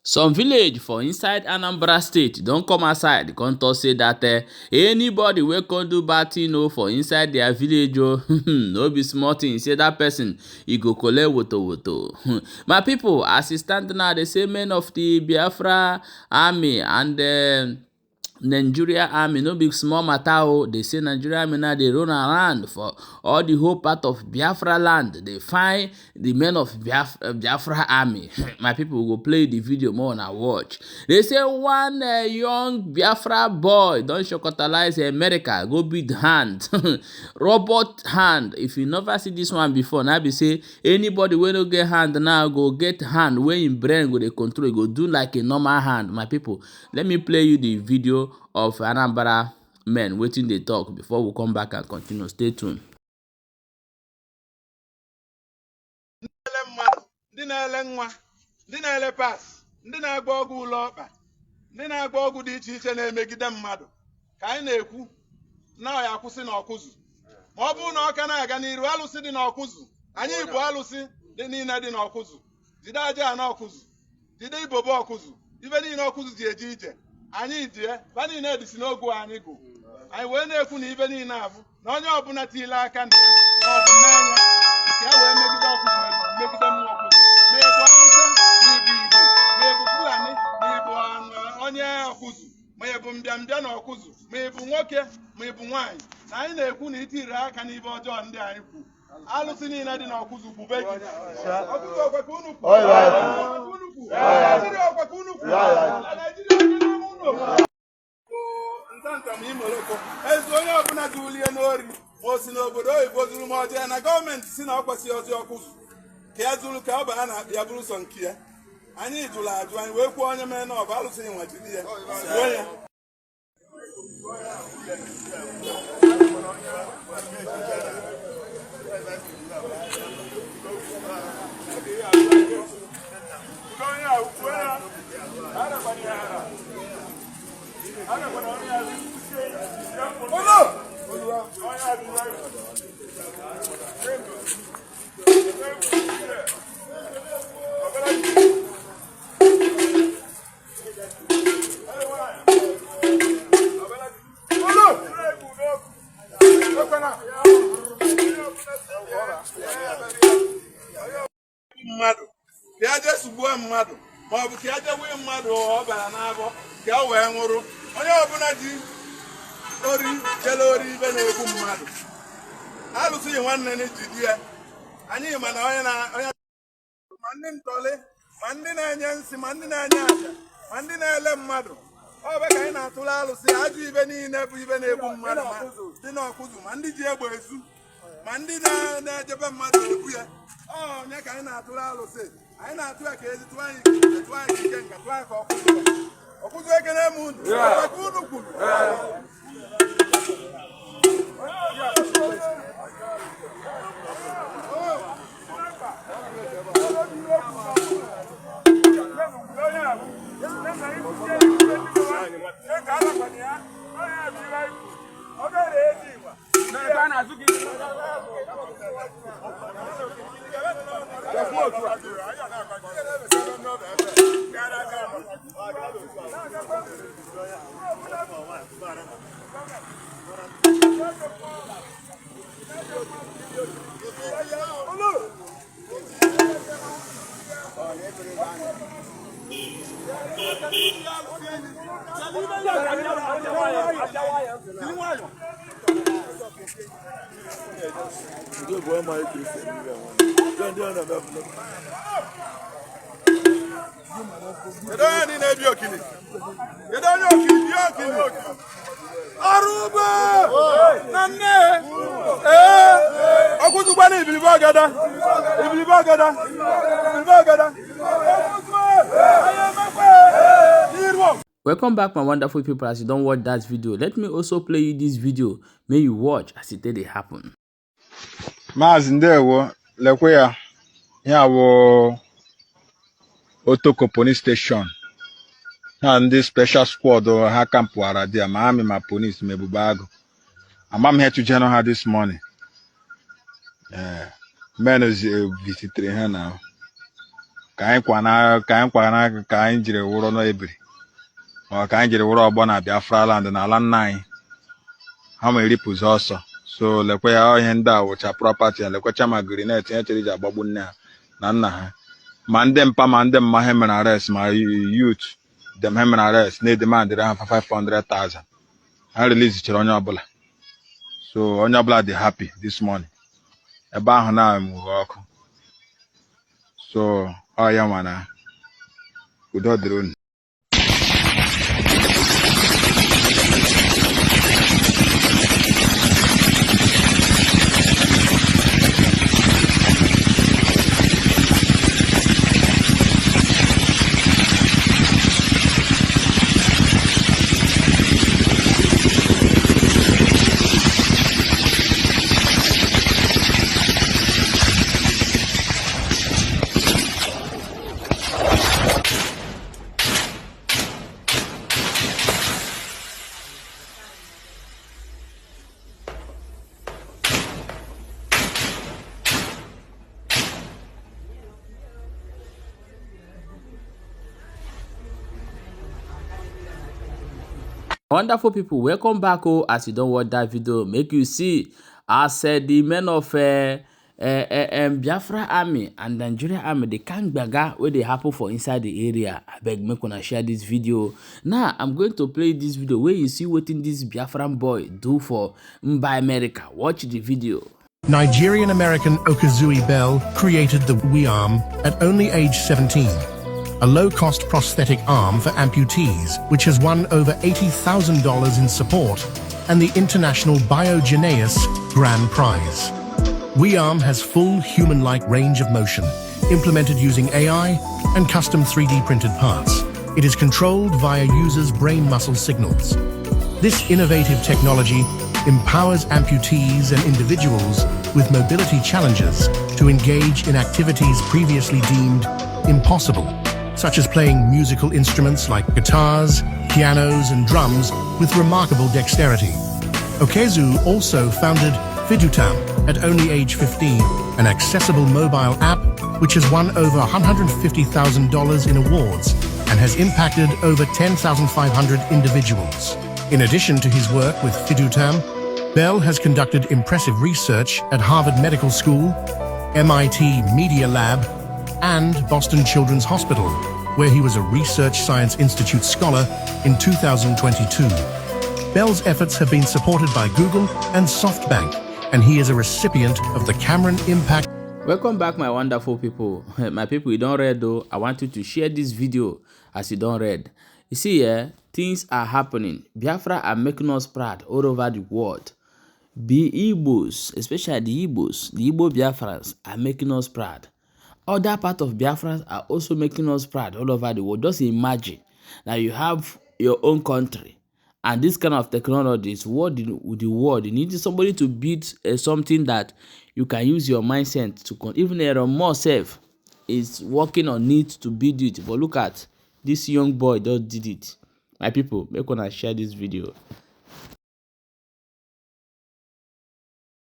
Some village for inside Anambra State don come outside come talk say that anybody wey come do bad thing o for inside their village o, no be small thing, say that person e go collect woto woto. My people, as e stand now, they say men of the Biafra army and Nigeria army no be small matter o. They say Nigeria army now dey run around for all the whole part of Biafra land. Dey find the men of Biafra army. My people go play the video more una watch. They say one young Biafra boy don shokotalize America go beat hand. Robot hand. If you never see this one before, now be say anybody wey no get hand now go get hand wey im brain go dey control. E go do like a normal hand. My people, let me play you the video of Anambra men wetin dey talk before we come back and continue. Stay tuned. Na-ele mmadụ, ndị na-ele nwa, ndị na-ele pas, ndị na-agba ọgwụ ụlọ ọkpa, ndị na-agba ọgwụ dị iche iche na-emegide mmadụ, ka anyị na-ekwu na ọ ya akwụsị n'Ọkụzụ. Ma ọ bụrụ na ọ ka na-aga n'iru, alụsị dị n'Ọkụzụ, anyị bụ alụsị dị niile dị n'Ọkụzụ, jide aja na Ọkụzụ, jide ibobo Ọkụzụ, ibe niile Ọkụzụ ji eje ije, anyị die ba niile dịsi n'ogu anyị gụ. Anyị wee na-ekwu na ibe niile abụ na onye ọbụla tiile aka na ya ma ọ bụ mee ya ka e wee megide Ọkụzụ, megide mmụọ Ọkụzụ, ma ị bụ Awụsa, ma ị bụ Igbo, ma ị bụ Fulani, ma ị bụ onye Ọkụzụ, ma ị bụ mbịambịa na Ọkụzụ, ma ị bụ nwoke, ma ị bụ nwaanyị, na anyị na-ekwu na itiri aka n'ibe ọjọọ ndị anyị kwu, alụsị niile dị n'Ọkụzụ gbube gị. Ọkụzụ, ọkwa ka unu kwu? Ọkwa ka unu kwu? Naijiria, ọkwa ka unu kwu? Na Naijiria, onye n'ime unu ntantam imoloko ezi onye ọbụla zulie n'ori, ma o si n'obodo oyibo zuru, ma ọ jee na gọọmenti si na ọ kwesịghị ọzọ Ọkụzụ ka ya zuru, ka ọ baa na ya bụrụ sọ nke ya. Anyị jụrụ ajụ, anyị wee kwuo, onye mee na ọ bụ alụsị nwa jide ya, gbuo ya. Mmadụ ka ya jee sugbuo mmadụ, ma ọ bụ ka ya jee wee mmadụ ọ bara n'abọ ka o wee nwụrụ, onye ọbụla ji ori jele ori ibe na-egbu mmadụ, alụsịghị nwanne na jidi ya. Anyị ma na onye na onye, ma ndị ntọlị, ma ndị na-enye nsị, ma ndị na-enye aja, ma ndị na-ele mmadụ, ọ bụ ka anyị na-atụrụ alụsị ajọ ibe niile bụ ibe na-egbu mmadụ, ma dị n'Ọkụzụ, ma ndị ji egbe ezu, ma ndị na-ejebe mmadụ egbu ya. Onye ka anyị na-atụrụ alụsị? Anyị na-atụ ya ka ezi tụọ anyị ike, tụọ anyị ike nka, tụọ anyị ka Ọkụzụ. Ọkụzụ, ekene m unu maka unu kwuru. Kedu onye ndị na-ebi okili? Kedu onye okili bi okili? Ọrụ ugbo na nne ee ọkwụzụkwana ibilibe ọgada, ibilibe ọgada, ibilibe ọgada. Ọkwụzụ anyị emekwe n'iru. Welcome back, my wonderful people. As you don watch that video, let me also play you this video. May you watch as it dey happen. Maazị, ndewo. Lekwe ya, ya wụ Otoko Police Station. Ha ndị special squad ha kampụara dị ya, ma army, ma police, ma Ebube Agụ. Ama m ihe tụjere ha this morning. Ee, men visitere ha na ka Ka anyị kwana ka anyị kwana ka anyị jiri wụrụ n'ebiri ma ka anyị jiri wụrụ ọgbọ na Biafra land na ala nna anyị ha ma eripụzi ọsọ. So lekwe ya, ọ ihe ndị a wụcha property ya. Lekwecha ma grenade ihe chere iji agbagbu nne ha na nna ha, ma ndị mpa ma ndị mma ha mere arrest, ma youth dem ha mere arrest na-edemandịrị ha 500,000. Ha release chere onye ọbụla, so onye ọbụla dị happy this morning. Ebe ahụ na-amụghị ọkụ, so ọ ya nwa na udo dịrị unu. Wonderful people, welcome back. Oh, as you don watch that video, make you see as the men of Biafra army and Nigeria army, the kind gbaga wey dey happen for inside the area. Abeg, make una share this video. Now I'm going to play this video wey you see wetin this Biafran boy do for Mba America. Watch the video. Nigerian-American Okezue Bell created the WeArm at only age 17, a low-cost prosthetic arm for amputees, which has won over $80,000 in support and the International BioGENEius Grand Prize. WeArm has full human-like range of motion, implemented using AI and custom 3D printed parts. It is controlled via users' brain muscle signals. This innovative technology empowers amputees and individuals with mobility challenges to engage in activities previously deemed impossible, such as playing musical instruments like guitars, pianos, and drums with remarkable dexterity. Okezue also founded Fidutam at only age 15, an accessible mobile app which has won over $150,000 in awards and has impacted over 10,500 individuals. In addition to his work with Fidutam, Bell has conducted impressive research at Harvard Medical School, MIT Media Lab, and Boston Children's Hospital, where he was a Research Science Institute scholar in 2022. Bell's efforts have been supported by Google and SoftBank, and he is a recipient of the Cameron Impact Welcome back, my wonderful people. My people, you don read though. I want you to share this video as you don read. You see, things are happening. Biafra are making us proud all over the world. The Igbos, especially the Igbos, the Igbo Biafrans are making us proud. Other part of Biafrans are also making us proud all over the world. Just imagine that you have your own country, and this kind of technology is what the world. You need somebody to build something that you can use your mindset to even Elon Musk sef is working on it to build it. But look at this young boy just did it. My people, make una share this video.